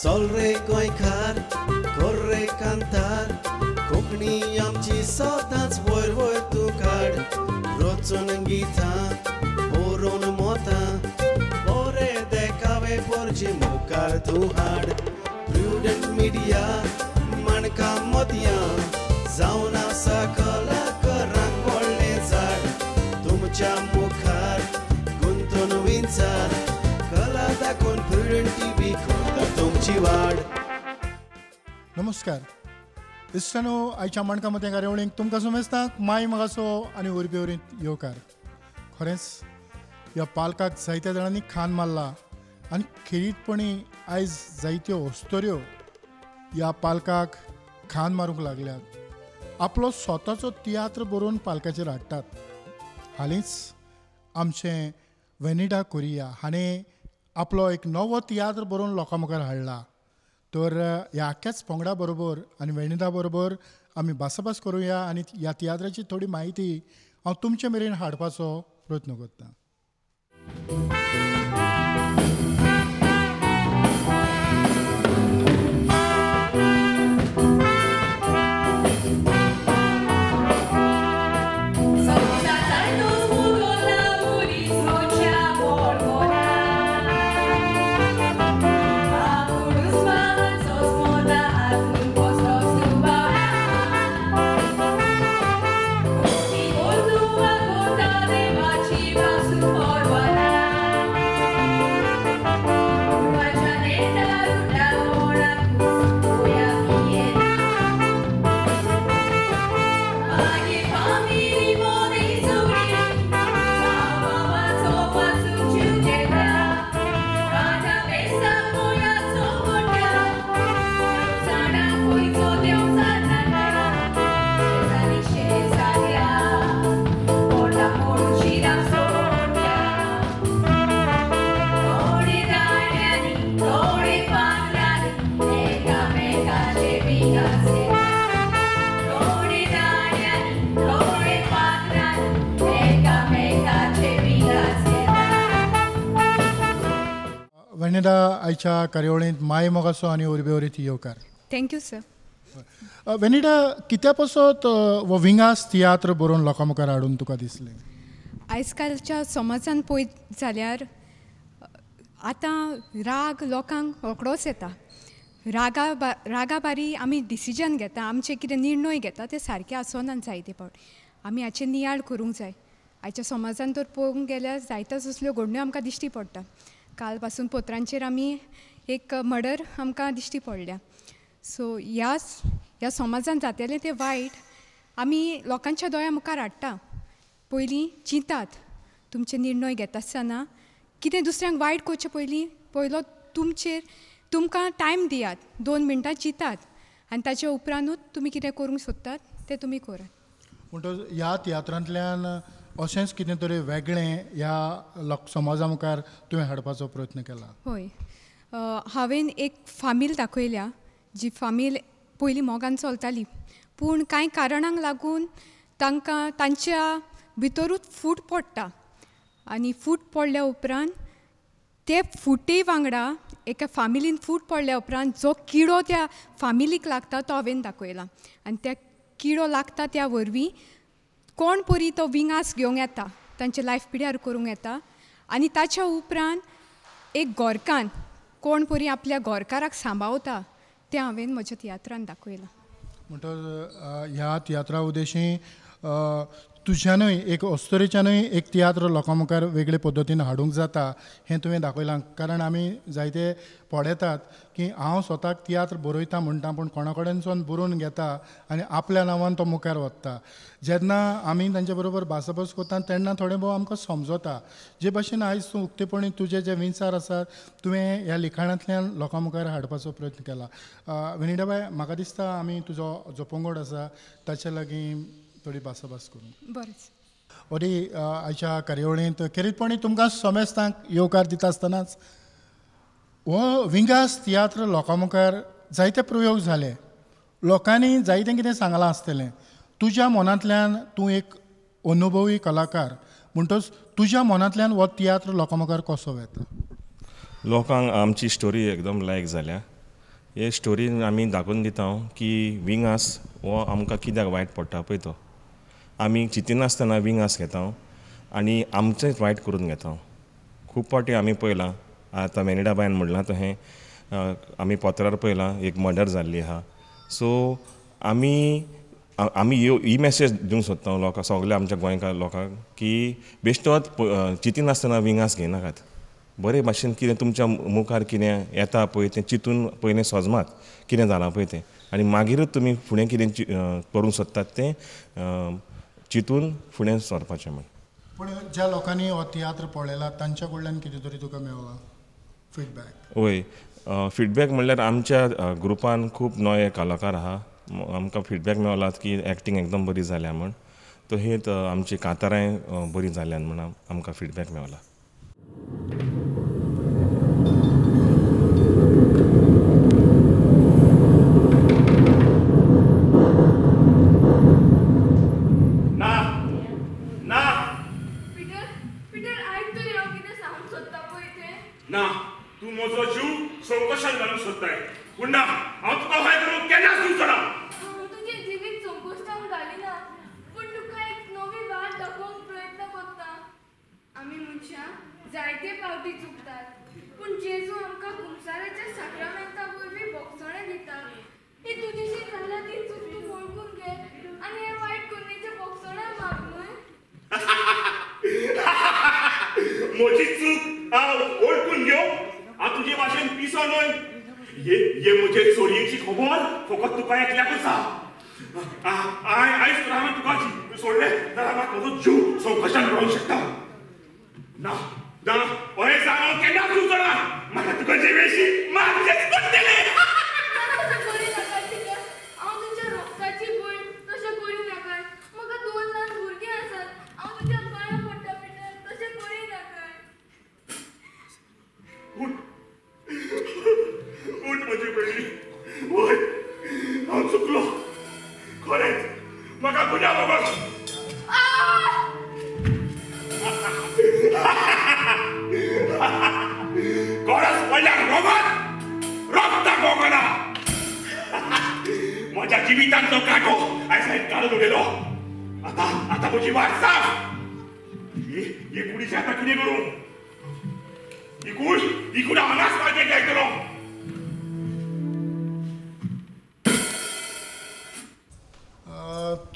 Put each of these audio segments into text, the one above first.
चल रे गोंयकार कर रे कांतार, कोंकणी आमची सदांच वयर वयर तूं काड। रचून गितां बरोवन मोतां, बरे देखावे पोरजे मुखार तूं हाड। प्रुडंट मिडिया माणकां मोतयां, जावन आसा कलाकारांक व्हडलें झाड। तुमच्या मुखार गुंतून विंचार, कला दाखोवन प्रुडंट टीव्ही करता तुमची वाड। नमस्कार इश्टानो, आयच्या माणकां मदें कार्यावळींक तुमकां समेस्तांक माय मागासो आनी उर्बे वरींत येवकार। खरेंच ह्या पालकाक जायत्या जाणांनी खान मारला आनी खेरीतपणी आयज जायत्यो अस्तुऱ्यो ह्या पालकाक खान मारूंक लागल्यात। आपलो स्वताचो तियात्र बरोवन पालकाचेर हाडटात। हालींच आमचें वेनिडा कोरिया हाणें आपलो एक नवो तियात्र बरोवन लोकां मुखार हाडला। तर ह्या आख्याच पंगडा बरोबर आनी वेनिडा बरोबर आमी भासाभास करुया आनी ह्या तियात्राची थोडी म्हायती हांव तुमचे मेरेन हाडपाचो प्रयत्न करतां। वेनिडा, आयच्या कार्यावळींत माय मोगासो आनी उर्बे वरीत येवकार। Thank you sir. Venida, कित्या पासत हो विंगास तियात्र बरोवन लोकां मुखार हाडून तुका दिसलें? आयजकालच्या समाजान पळयत जाल्यार आतां राग लोकांक रोखडोच येता। रागा बारी आमी डिसिजन घेता, आमचे कितें निर्णय घेता ते सारके आसना जायते फावट। आमी हाचेर नियाळ करूंक जाय। आयच्या समाजान तर पळोवंक गेल्यार जायत्योच असल्यो घडण्यो आमकां दिश्टी पडटा। काल पासून पत्रांचेर आमी एक मर्डर आमकां दिश्टी पडल्या। सो ह्या समाजान जातेलें तें वायट आमी लोकांच्या दोळ्या मुखार हाडटा। पयलीं चिंतात, तुमचे निर्णय घेता आसतना कितें दुसऱ्यांक वायट करचें पयलीं पयलो तुमचेर तुमकां टायम दियात, 2 मिनटां चिंतात आनी ताच्या उपरांतूच तुमी कितें करूंक सोदतात तें तुमी करात। म्हणटकच ह्या तियात्रांतल्यान अशेंच कितें तरी वेगळें ह्या समाजा मुखार तुवें हाडपाचो प्रयत्न केला? हय, हांवें एक फामील दाखयल्या जी फामील पयलीं मोगान चलताली, पूण कांय कारणांक लागून तांकां तांच्या भितरूच फूट पडटा आनी फूट पडल्या उपरांत ते फुटे वांगडा एका फामिलीन फूट पडल्या उपरांत जो किडो त्या फामिलीक लागता तो हांवें दाखयला। आनी त्या किडो लागता त्या वरवीं कोण परी तो विंगास घेवंक येता, तांचे लायफ पिड्यार करूंक येता आनी ताच्या उपरांत एक गोरकान कोण परी आपल्या गोरकाराक सांबाळता तें हांवें म्हज्या तियात्रान दाखयलां। म्हणटकच ह्या तियात्रा उद्देशी तुज्यानूय एक अस्तुरेच्यानूय एक तियात्र लोकां मुखार वेगळे पद्दतीन हाडूंक जाता हें तुवें दाखयलां। कारण आमी जायते पळयतात की हांव स्वताक तियात्र बरयता म्हणटा, पूण कोणा कडेनसून बरोवन घेता आनी आपल्या नांवान तो मुखार वता। जेन्ना आमी तांचे बरोबर भासाभास करता तेन्ना थोडें भोव आमकां समजता। जे भाशेन आयज तूं उक्तेपणी तुजे जे विचार आसात तुवें ह्या लिखाणांतल्यान लोकां मुखार हाडपाचो प्रयत्न केला। वेनिडा बाय, म्हाका दिसता आमी तुजो जो पंगड आसा ताचे लागीं थोडी भासाभास करूं। बरें ओरी, आयच्या कार्यावळींत खेरीतपणी तुमकां समेस्तांक येवकार दिता आसतनाच हो विंगास तियात्र लोकां मुखार जायते प्रयोग जाले, लोकांनी जायतें कितें सांगलां आसतलें। तुज्या मनांतल्यान तूं एक अनुभवी कलाकार म्हणटच तुज्या मनांतल्यान हो तियात्र लोकां मुखार कसो वेता? लोकांक आमची स्टोरी एकदम लायक जाल्या हे स्टोरीन आमी दाखोवन दिता की विंगास हो आमकां कित्याक वायट पडटा पळय तो आमी चिंतिनासतना विंगास घेता आनी आमचेंच वायट करून घेता. खूब फावटी आमी पळयलां, आतां वेनिडा बायन म्हणलां तशें आमी पत्रार पळयलां एक मर्डर जाल्ली आहा. सो आमी आमी ही मॅसेज दिवंक सोदता लोकांक, सगल्या आमच्या गोंयकार लोकांक की बेश्टोच चिंतिनासतना विंगास घेयनाकात. बरे भाशेन कितें तुमच्या मुखार कितें येता पळय तें चिंतून पयलें सोजमात कितें जालां पळय तें आनी मागीरूच तुमी फुडें कितें करूंक सोदतात तें चिंतून फुडें सरपाचें म्हण. पूण ज्या लोकांनी हो तियात्र पळयला तांच्या कडल्यान कितें तरी तुका मेळ्ळा फिडबॅक? वय, फिडबॅक म्हणल्यार आमच्या ग्रुपान खूब नवे कलाकार आहा, आमकां फिडबॅक मेळ्ळा की एक्टींग एकदम बरी जाल्या म्हण, तशेंच आमची कांतारांय बरी जाल्यान म्हण आमकां फिडबॅक मेळ्ळा. ना ना पीटर, पीटर आयक तरी हांव कितें सांगूंक सोदता पळय तें. ना, तूं म्हजो जीव संकश्टान घालूंक सोदताय, पूण ना, हांव तुका हय करूंक केन्नाच दिवचो ना. हांव तुजें जिवीत संकश्टान घालिना, पूण तुका एक नवी वाट दाखोवंक प्रयत्न करता. आमी मनशां जायते फावटी चुकतात, पूण जेजू आमकां कुमसाराच्या साक्रामेंता वरवीं भोगसणें दिता. ही तुजीशी जाल्या ती चूक तूं वळखून घे आनी हे वायट करणेचें भोगसणें माग न्हय. म्हजी चूक हांव वळखून घेवं? हांव तुजे भाशेन पिसो न्हय. हे म्हजे चोरयेची खबर फकत तुका एकल्याकूच आहा. आयज तर हांवें तुका सोडलें जाल्यार म्हाका म्हजो जीव संकश्टान पडोवंक शकता. ना ना, अशें सांग हांव केन्नाच दिवचो ना. म्हाका तुका जिवेशी मारचेंच पडटलें. तशें करी नाका पिटर, हांव तुज्या रोगताची भयण. तशें करी नाका, म्हाका दोन ल्हान भुरगीं आसात. हांव तुज्या पांयां पडटा पिटर, तशें करी नाका. उठ उठ म्हजी भयणी, वय हांव चुकलो खरेंच, म्हाका गुन्यांव बाबा. गरज पडल्यार रोगत रगता गोगना. म्हज्या जिवितांतलो कांटो आयज हांवें काडून उडयलो. आतां आतां म्हजी वाट साफ. हे कुडीचें आतां कितें करूं? ही कूड ही कूड हांगाच मातयेक लायतलो.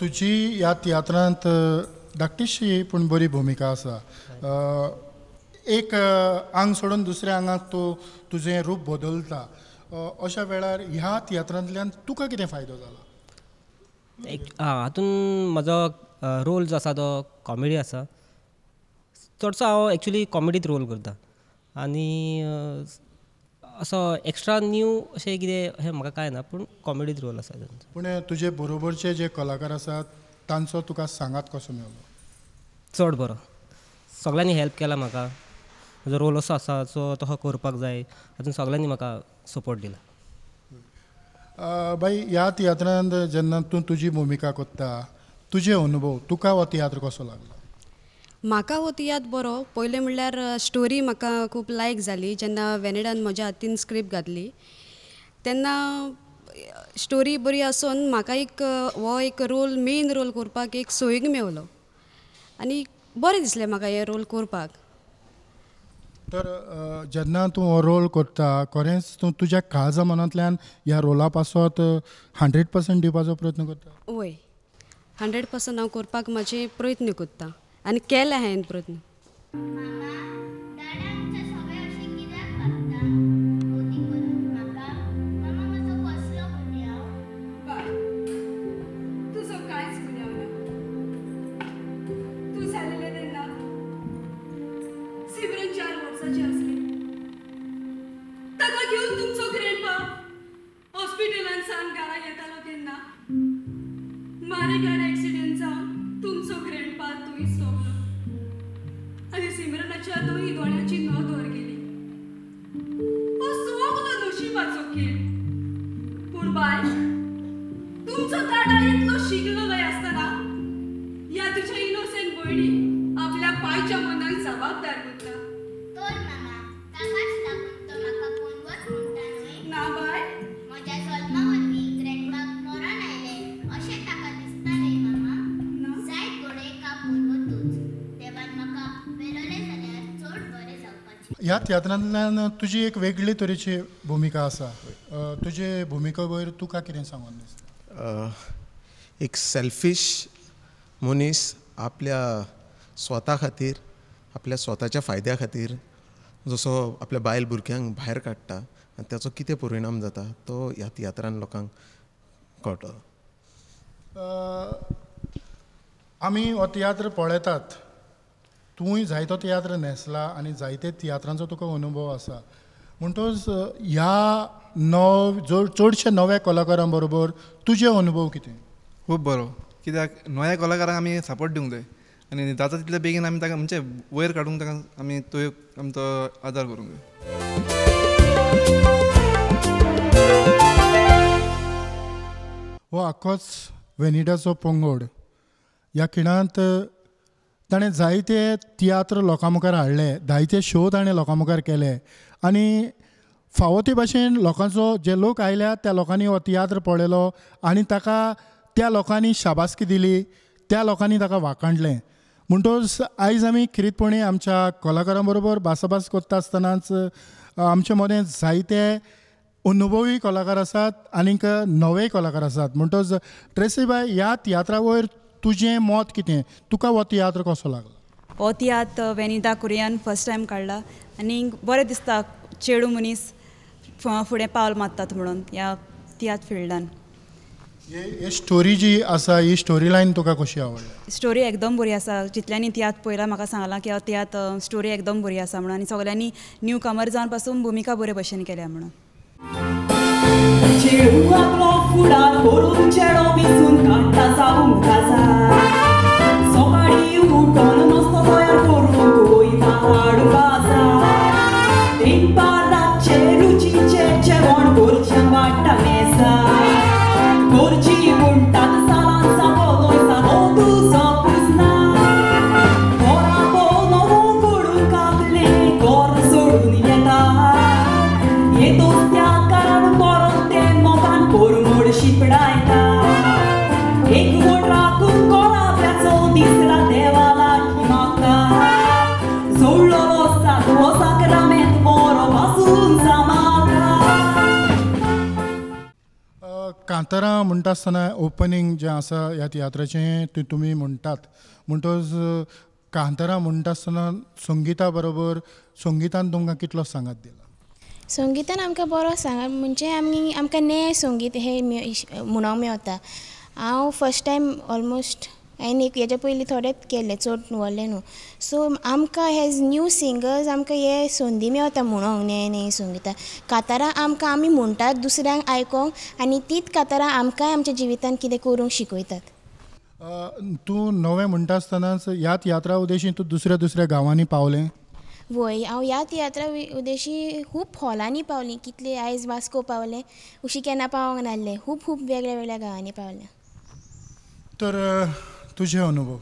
तुजी ह्या तियात्रांत धाकटीशी पूण बरी भुमिका आसा. एक आंग सोडून दुसऱ्या आंगाक तूं तुजें रूप बदलता. अशा वेळार ह्या तियात्रांतल्यान तुका कितें फायदो जाला? एक हातून म्हजो रोल जो आसा तो कॉमेडी आसा. चडसो हांव एक्चुली कॉमेडीत रोल करता आनी असो एक्स्ट्रा न्यू अशें कितें अशें म्हाका कांय ना, पूण कॉमेडीत रोल आसा. पूण तुजे बरोबरचे जे कलाकार आसात तांचो तुका सांगात कसो मेळ्ळो? चड बरो, सगळ्यांनी हेल्प केला म्हाका. म्हजो रोल असो आसा सो तसो करपाक जाय, हातून सगळ्यांनी म्हाका सपोर्ट दिला. बाई, ह्या तियात्रांत जेन्ना तूं तुजी भुमिका करता, तुजे अनुभव, तुका हो तियात्र कसो लागलो? म्हाका हो तियात्र बरो. पयलें म्हणल्यार स्टोरी म्हाका खूब लायक जाली. जेन्ना वेनेडान म्हज्या हातीन स्क्रिप्ट घातली तेन्ना स्टोरी बरी आसून म्हाका एक हो एक रोल, मेन रोल करपाक एक सोयीक मेवलो आनी बरें दिसलें म्हाका हे रोल करपाक. तर जेन्ना तूं हो रोल करता, खरेंच तूं तुज्या काळजा मनांतल्यान ह्या रोला पासत 100% दिवपाचो प्रयत्न करता? वय, 100% हांव करपाक म्हाजे प्रयत्न करता आनी केले हांवें प्रयत्न. तुजो कांयच गुन्यांव ना. तूं जालेलें तेन्ना सिमरन 4 वर्सांचें आसलें. ताका घेवन तुमचो ग्रँडपा हॉस्पिटलान सावन घरा येतालो तेन्ना मारेकार एक्सिडेंट जावन तुमचो ग्रँडपा थंय सोंपलो आनी सिमरनाच्या दोनूय दोळ्यांची नदर गेली. हो सगलो नशिबाचो खेळ. पूण बाय, तुमचो दादा इतलो शिकलो जाय आसतना ह्या तुज्या इनोसेंट भयणी आपल्या पायच्या मनाक जबाबदार उरता. तर मामा, ताकाच लागून तो म्हाका पोनवत म्हणटा न्हय? ना बाय, ह्या तियात्रांतल्यान तुजी एक वेगळी तरेची भुमिका आसा, तुजे भुमिका वयर तुका कितें सांगून दिसता? एक सेल्फीश मनीस आपल्या स्वता खातीर, आपल्या स्वताच्या फायद्या खातीर जसो आपल्या बायल भुरग्यांक भायर काडटा आनी ताचो कितें परिणाम जाता तो ह्या तियात्रान लोकांक कळटलो. आमी हो तियात्र पळयतात, तूंय जायतो तियात्र न्हेसला आनी जायते तियात्रांचो तुका अनुभव आसा, म्हणटकच ह्या चडशे नव्या कलाकारां बरोबर तुजे अनुभव कितें? खूब बरो, कित्याक नव्या कलाकारांक आमी सपोर्ट दिवंक जाय आनी जाता तितले बेगीन आमी ताका म्हणजे वयर काडूंक ताका आमी तो आमचो आदार करूंक जाय. हो आख्खोच वेनिडाचो पंगड ह्या खिणांत ताणें जायते तियात्र लोकां मुखार हाडले, जायते शो ताणें लोकां मुखार केले आनी फावो ते भाशेन लोकांचो जे लोक आयल्या त्या लोकांनी हो तियात्र पळयलो आनी ताका त्या लोकांनी शाबासकी दिली, त्या लोकांनी ताका वाखाणलें. म्हणटकच आयज आमी खेरीतपणी आमच्या कलाकारां बरोबर भासाभास करता आसतनाच आमचे मदें जायते अनुभवी कलाकार आसात आनीक नवे कलाकार आसात. म्हणटकच ट्रेसी बाय, ह्या तियात्रा वयर तुजें मत कितें? तुका हो तियात्र कसो लागला? हो तियात्र वेनिदा कुरियान फर्स्ट टायम काडला आनी बरें दिसता चेडूं मनीस फुडें पावल मारतात म्हणून ह्या तियात्र फिल्डान. ही स्टोरी जी आसा ही स्टोरी लायन तुका कशी आवडली? स्टोरी एकदम बरी आसा, जितल्यांनी तियात्र पळयला म्हाका सांगलां की हो तियात्र स्टोरी एकदम बरी आसा म्हणून आनी सगळ्यांनी न्यू कमर जावन पासून भुमिका बरे भशेन केल्या म्हणून. कांतारां म्हणटा आसतना ओपनींग जें आसा ह्या तियात्राचें तें तुमी म्हणटात, म्हणटकच कांतारां म्हणटा आसतना संगिता बरोबर संगितान तुमकां कितलो सांगात दिला? संगितान आमकां बरो सांगात, म्हणजे आमी आमकां नें संगीत हें म्हणोंक मेवता. हांव फर्स्ट टायम ऑलमोस्ट हांवें एक हेज्या पयलीं थोडेंच केल्लें, चड व्हडलें न्हू. सो आमकां एज न्यू सिंगर्स आमकां हे संदी मेवता म्हणोंक नें नें संगितां. कांतारां आमकां आमी म्हणटात दुसऱ्यांक आयकोंक आनी तीच कांतारां आमकांय आमच्या जिवितांत कितें करूंक शिकयतात. तूं नवें म्हणटा आसतनाच ह्या तियात्रा उद्देशी तूं दुसऱ्या दुसऱ्या गांवांनी पावलें? वय, हांव ह्या तियात्रा उद्देशी खूब हॉलांनी पावलीं, कितले आयज वास्को पावलें, अशी केन्ना पावोंक नासलें, खूब खूब वेगळ्या वेगळ्या गांवांनी पावलें. तर तुझे अनुभव?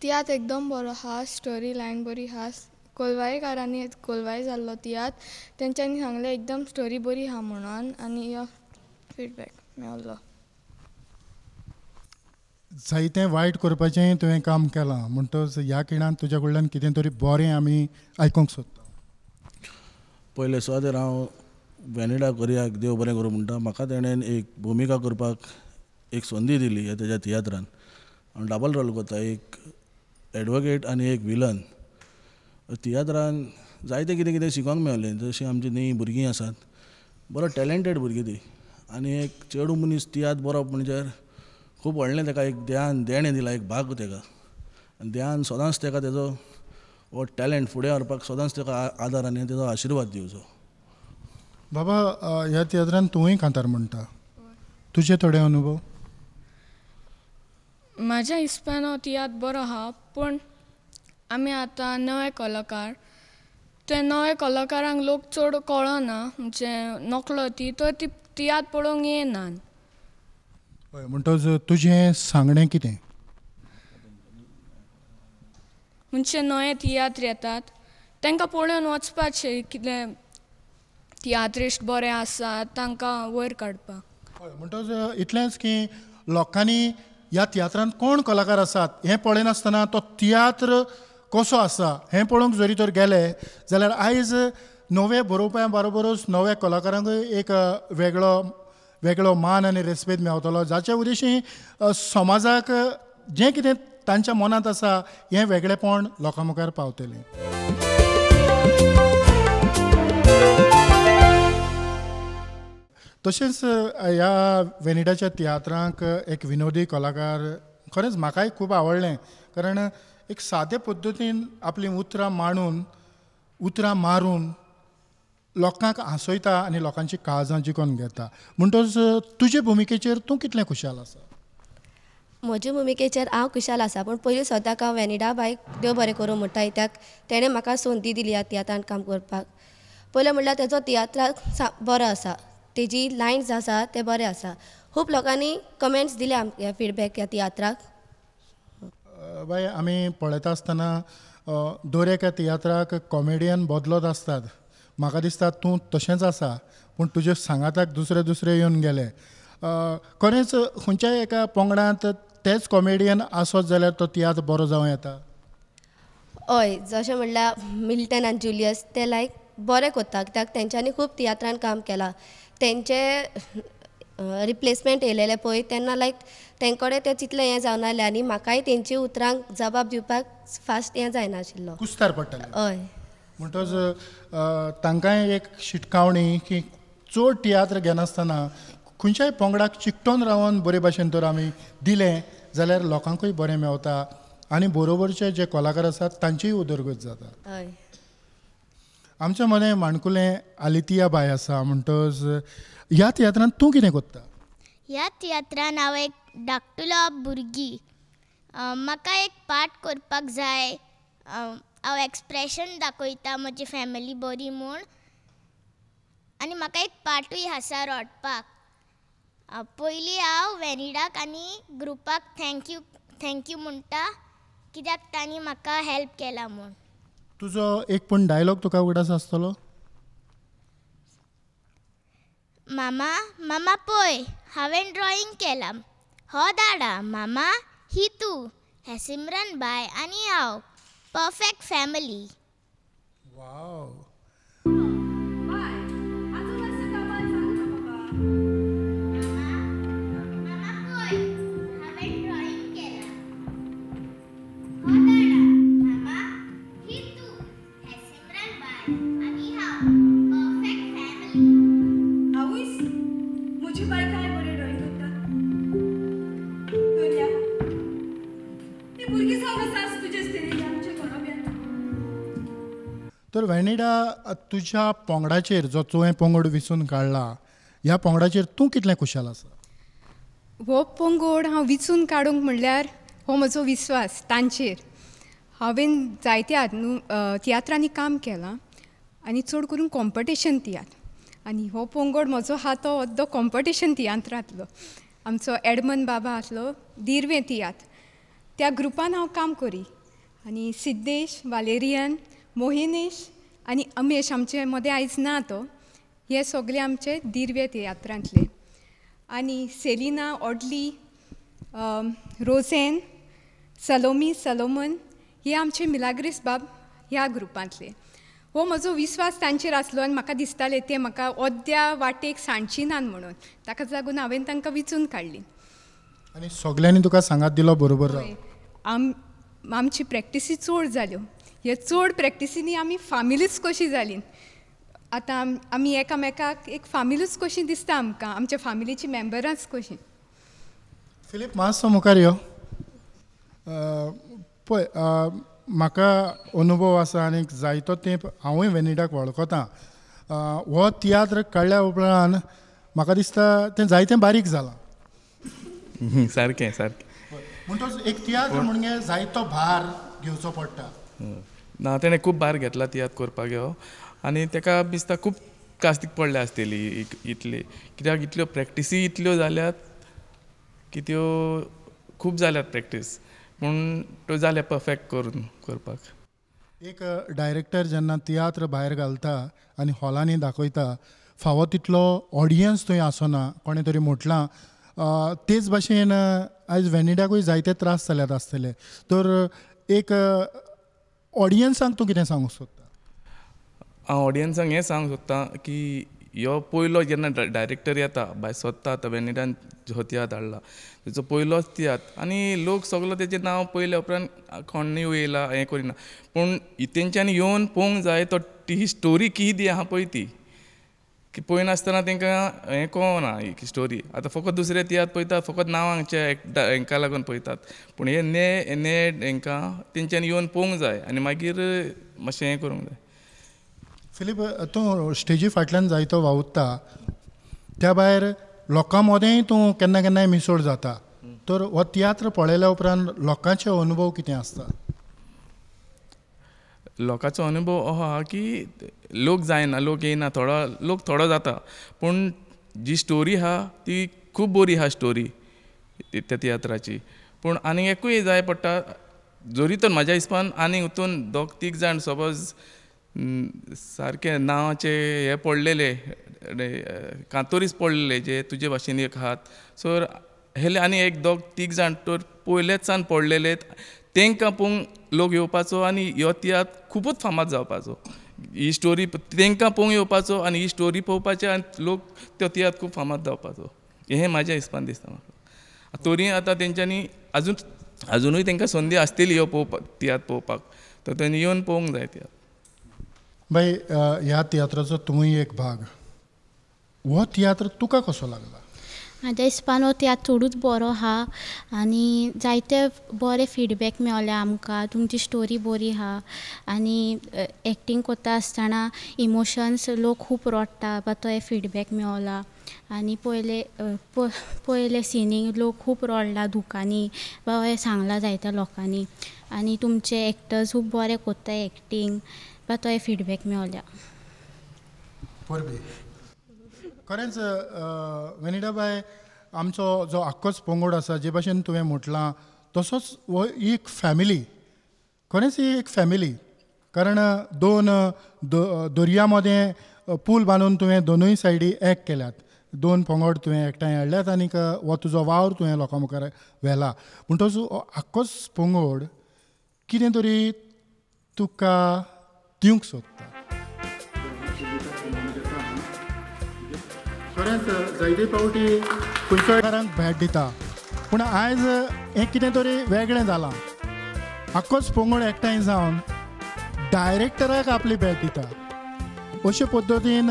तियात्र एकदम बरो आहा, स्टोरी लायन बरी आहा. कोलवाईकारांनी कोलवाई जाल्लो तियात्र, तेंच्यांनी सांगलें एकदम स्टोरी बरी आहा म्हणून आनी हो फिडबॅक मेवलो. जायतें वायट करपाचें तुवें काम केलां, म्हणटकच ह्या खिणांत तुज्या कडल्यान कितें तरी बरें आमी आयकूंक सोदता. पयले सुवातेर हांव वेनिडा कोरियाक देव बरें करूं म्हणटा. म्हाका तेणेन एक भुमिका करपाक एक संदी दिली ह्या तेज्या तियात्रान. हांव डबल रोल करता, एक एडवोकेट आनी एक विलन. तियात्रान जायतें कितें कितें शिकोंक मेवलें. जशीं आमचीं न्ही भुरगीं आसात, बरो टॅलंटेड भुरगीं तीं आनी एक चेडूं मनीस तियात्र बरोवप म्हणजे खूब व्हडलें ताका एक देवान देणें दिलां, एक भाग ताका आनी देवान सदांच ताका तेजो हो टॅलंट फुडें व्हरपाक सदांच ताका आदार आनी तेजो आशिर्वाद दिवचो. बाबा, ह्या तियात्रान तुवूय कांतार म्हणटा, तुजे थोडे अनुभव? म्हाज्या हिसपान हो तियात्र बरो आहा, पूण आमी आतां नवे कलाकार, ते नवे कलाकारांक लोक चड कळना, म्हणजे नकळो ती तर ती तियात्र पळोवंक येनात. हय, म्हणटकच तुजें सांगणें कितें? म्हणजे नवे तियात्र येतात तांकां पळोवन वचपाचें, कितें तियात्रिस्ट बरे आसात तांकां वयर काडपाक. हय, म्हणटकच इतलेंच की लोकांनी ह्या तियात्रांत कोण कलाकार आसात हें पळयनासतना तो तियात्र कसो आसा हें पळोवंक जरी तर गेले जाल्यार आयज नवे बरोवप्या बरोबरूच नव्या कलाकारांकूय एक वेगळो वेगळो मान आनी रेस्पेद मेवतलो, जाचे उद्देशी समाजाक जें कितें तांच्या मनांत आसा हें वेगळेपण लोकां मुखार पावतलें. तशेंच ह्या वेनिडाच्या तियात्रांक एक विनोदी कलाकार खरेंच म्हाकाय खूब आवडलें, कारण एक सादे पद्दतीन आपलीं उतरां मांडून उतरां मारून लोकांक हांसयता आनी लोकांची काळजां जिखून घेता. म्हणटच तुजे भुमिकेचेर तूं कितलें खुशाल आसा? म्हजे भुमिकेचेर हांव खुशाल आसा, पूण पयलीं स्वताक हांव वेनिडा बायक देव बरें करूं म्हणटा, कित्याक तेणें म्हाका संदी दिली ह्या तियात्रांत काम करपाक. पयलें म्हणल्यार तेजो तियात्राक बरो आसा, तेजी लायन्स आसा ते बरे आसा, खूब लोकांनी कमेंट्स दिले आमकां फिडबॅक ह्या तियात्राक. बाय, आमी पळयता आसतना दर एका तियात्राक कॉमेडियन बदलत आसतात. म्हाका दिसता तूं तशेंच आसा, पूण तुजे सांगाताक दुसरे दुसरे येवन गेले. खरेंच खंयच्याय एका पंगडांत तेच कॉमेडियन आसत जाल्यार तो तियात्र बरो जावं येता. हय, जशें म्हणल्यार मिल्टन आनी जुलियस ते लायक बरें करता, कित्याक तेंच्यांनी खूब तियात्रान काम केलां. तेंचे रिप्लेसमेंट येयलेलें पळय तेन्ना लायक तें कडेन तें तितलें हें जावनासलें आनी म्हाकाय तेंची उतरांक जबाब दिवपाक फास्ट हें जायनाशिल्लो, कुस्तार पडटालें. हय, म्हणटच तांकांय एक शिटकावणी की चड तियात्र घेनासतना खंयच्याय पंगडाक चिकटोन रावन बरे भाशेन तर आमी दिलें जाल्यार लोकांकूय बरें मेवता आनी बरोबरचे जे कलाकार आसात तांचीय उदरगत जाता. हय, आमच्या मदें माणकुलें आलितिया बाय आसा, म्हणटच ह्या तियात्रांत तूं कितें करता? ह्या तियात्रान हांव एक धाकटुलो भुरगी, म्हाका एक पार्ट करपाक जाय. हांव एक्सप्रेशन दाखयता म्हजी फॅमिली बरी म्हूण, आनी म्हाका एक पार्टूय आसा रडपाक. पयलीं हांव वेनिडाक आनी ग्रुपाक thank you म्हणटा, कित्याक तांणी म्हाका हेल्प केला म्हूण. तुजो एक पूण डायलॉग तुका उगडास आसतलो? मामा मामा पळय हांवें ड्रॉइंग केलां, हो दाडा मामा, ही तूं, हें सिमरन बाय आनी हांव, परफेक्ट फॅमिली. वाव, तर वेनिडा, तुज्या पंगडाचेर जो तुवें पंगड विचून काडला ह्या पंगडाचेर तूं कितलें खुशाल आसा? हो पंगड हांव विचून काडूंक म्हणल्यार हो म्हजो विस्वास तांचेर. हांवें जायत्या न्हू तियात्रांनी काम केलां आनी चड करून कॉम्पिटिशन तियात्र, आनी हो पंगड म्हजो आहा तो अद्दो कॉम्पिटिशन तियात्रांतलो. आमचो एडमन बाबा आसलो दिर्वे तियात्र, त्या ग्रुपान हांव काम करी आनी सिद्देश, वालेरियन, मोहिनेश आनी अमेश आमचे मदें आयज ना तो, हे सगळे आमचे दिर्वे तियात्रांतले. आनी सेलिना, ऑडली, रोझेन, सलोमी, सलोमन हे आमचे मिलाग्रीस बाब ह्या ग्रुपांतले. हो म्हजो विस्वास तांचेर आसलो आनी म्हाका दिसतालें ते म्हाका अद्या वाटेक सांडची नात म्हणून, ताकाच लागून हांवें तांकां विचून काडली. आनी सगल्यांनी तुका सांगात दिलो बरोबर? आमची प्रॅक्टिसी चड जाल्यो, हे चड प्रॅक्टिसींनी आमी फामिलीच कशी जाली. आतां आमी एकामेकाक एक फामिलूच कशी दिसता आमकां, आमच्या फामिलीची मेंबरांच कशी. फिलीप, मातसो मुखार यो. पळय, म्हाका अनुभव आसा आनी जायतो तेंप हांवूय वेनिडाक वळखता. हो तियात्र काडल्या उपरांत म्हाका दिसता तें जायतें बारीक जालां. सारकें सारकें. म्हणटच एक तियात्र म्हणजे जायतो भार घेवचो पडटा. ना, तेणें खूब भार घेतला तियात्र करपाक ह्यो, आनी तेका दिसता खूब कास्तीक पडल्या आसतली इतली, कित्याक इतल्यो प्रॅक्टिसी इतल्यो जाल्यात की त्यो खूब जाल्यात प्रॅक्टीस, पूण त्यो जाल्या परफेक्ट करून करपाक. एक डायरेक्टर जेन्ना तियात्र भायर घालता आनी हॉलांनी दाखयता, फावो तितलो ऑडियन्स थंय आसना. कोणें तरी म्हटलां तेच भाशेन आयज वेनिडाकूय जायते त्रास जाल्यात आसतले, तर एक ऑडियन्सांक तूं कितें सांगूंक सोदता? हांव ऑडियन्सांक हें सांगूंक सोदता की ह्यो पयलो जेन्ना डायरेक्टर येता बाय सोदता आतां वेनिडान हो तियात्र हाडला तेचो पयलोच तियात्र आनी लोक सगलो तेचें नांव पयल्या उपरांत कोण न्यू येयला हें करिना, पूण तेंच्यांनी येवन पळोवंक जाय तो ही स्टोरी कितें आहा पळय ती की पळयनासतना तांकां हें कळना ही स्टोरी. आतां फकत दुसरे तियात्र पळयतात फकत नांवांचे हेंकां लागून पळयतात, पूण हे ने ने हेंकां तेंच्यांनी येवन पळोवंक जाय आनी मागीर मातशें हें करूंक जाय. फिलीप, तूं स्टेजी फाटल्यान जायतो वावुरता, त्या भायर लोकां मदेंय तूं केन्ना केन्नाय मिसळ जाता, तर हो तियात्र पळयल्या उपरांत लोकांचे अनुभव कितें आसता? लोकांचो अनुभव असो आहा की लोक जायना, लोक येयना, थोडो लोक थोडो जाता, पूण जी स्टोरी आहा ती खूब बरी आहा स्टोरी त्या तियात्राची. पूण आनी एकूय जाय पडटा जरी तर म्हाज्या हिसपान आनी हितून दोग तीग जाण सपोज सारके नांवाचे हे पडलेले कांतोरीच पडलेले जे तुजे भाशेन एक आहात सो हेले आनी एक दोग तीग जाण तर पयलेच सान पडलेले तेंकां पळोवंक लोक येवपाचो आनी ह्यो तियात्र खुबूच फामाद जावपाचो. ही स्टोरी तेंकां पळोवंक येवपाचो आनी ही स्टोरी पळोवपाची आनी लोक तो तियात्र खूब फामाद जावपाचो, हें म्हाज्या हिसपान दिसता म्हाका. तरी आतां तेंच्यांनी अजून अजुनूय तेंकां संदी आसतली ह्यो पळोवपाक तियात्र पळोवपाक, तर तेणी येवन पळोवंक जाय तियात्र. बाय, ह्या तियात्राचो तूंय एक भाग, हो तियात्र तुका कसो लागला? म्हाज्या हिसपान हो तियात्र चडूच बरो आहा आनी जायते बरे फिडबॅक मेवले आमकां. तुमची स्टोरी बरी आहा आनी एक्टींग करता आसतना इमोशन्स लोक खूब रडटा बा तो फिडबॅक मेवला. आनी पयले पयले सिनीक लोक खूब रडला दुकांनी बा हें सांगलां जायत्या लोकांनी. आनी तुमचे एक्टर्स खूब बरे करता एक्टींग बा तो फिडबॅक मेवल्या. परबी खरेंच वेनिडा बाय, आमचो जो आख्खोच पंगड आसा जे भाशेन तुवें म्हटलां तसोच हो एक फॅमिली, खरेंच ही एक फॅमिली. कारण दोन दर्या मदें पूल बांदून तुवें दोनूय सायडी एक केल्यात, दोन पंगड तुवें एकठांय हाडल्यात आनीक हो तुजो वावर तुवें लोकां मुखार व्हेला. म्हणटच हो आख्खोच पंगड कितें तरी तुका दिवंक सोदता. खरेंच जायते फावटी खंयच्याय भेट दिता, पूण आयज हें कितें तरी वेगळें जालां. आख्खोच पंगड एकठांय जावन डायरेक्टराक आपली भेट दिता. अशे पद्दतीन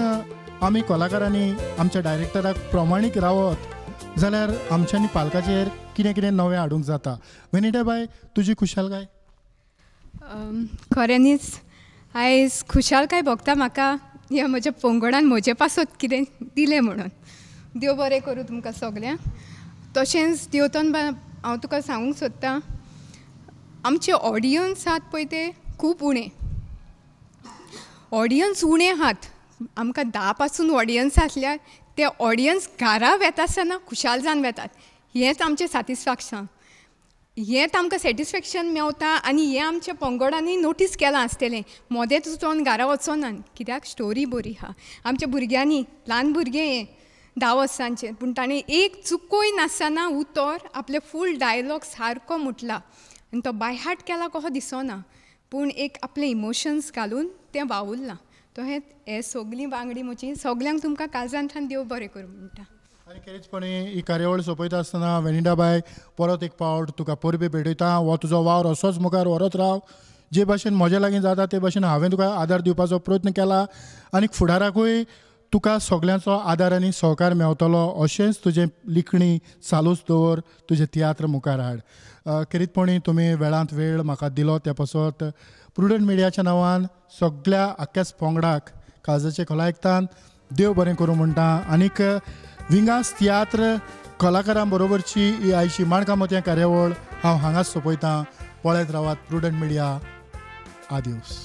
आमी कलाकारांनी आमच्या डायरेक्टराक प्रमाणीक रावत जाल्यार आमच्यांनी पालकाचेर कितें कितें नवें हाडूंक जाता. वेनिटा बाय, तुजी खुशालकाय? खऱ्यांनीच आयज खुशालकाय भोगता म्हाका ह्या म्हज्या पंगडान म्हजे पासत कितें दिलें म्हणून. देव बरें करूं तुमकां सगल्यांक. तशेंच देवतन बाय, हांव तुका सांगूंक सोदतां, आमचे ऑडियन्स आहात पळय ते खूब उणें, ऑडियन्स उणें आहात. आमकां 10 पासून ऑडियन्स आसल्यार ते ऑडियन्स घरा वेता आसतना खुशाल जावन वेतात. हेंच आमचें सॅटिस्फॅक्शन, हेंच आमकां सॅटिस्फॅक्शन मेवता. आनी हें आमच्या पंगडांनी नोटीस केलां आसतलें, मोदेंच वचोन घरा वचोना कित्याक स्टोरी बरी आहा. आमच्या भुरग्यांनी, ल्हान भुरगें हें 10 वर्सांचें, पूण ताणें एक चुकोय नासतना उतर आपले फूल डायलॉग सारको म्हटला आनी तो बायहार्ट केला कसो दिसना, पूण एक आपले इमोशन्स घालून तें वावुरलां. तो हें सगळीं वांगडी म्हजी सगल्यांक तुमकां काळजांतल्यान देव बरें करूं म्हणटा. आनी खेरीजपणी ही कार्यावळ सोंपयता आसतना वेनिडा बाय परत एक फावट तुका परबी भेटयता. हो तुजो वावर असोच मुखार व्हरत राव. जे भाशेन म्हजे लागीं जाता ते भाशेन हांवें तुका आदार दिवपाचो प्रयत्न केला आनी फुडाराकूय तुका सगल्यांचो आदार आनी सहकार मेवतलो. अशेंच तुजें लिखणी चालूच दवर, तुजें तियात्र मुखार हाड. खेरीतपणी तुमी वेळांत वेळ म्हाका दिलो त्या पासत प्रुडंट मिडियाच्या नांवान सगळ्या आख्याच पंगडाक काळजाचे खोलायकतान देव बरें करूं म्हणटा. आनीक विंगास तियात्र कलाकारां बरोबरची ही आयची माणकां मोतयां कार्यावळ हांव हांगाच सोंपयतां. पळयत रावात प्रुडंट मिडिया. आदिवस.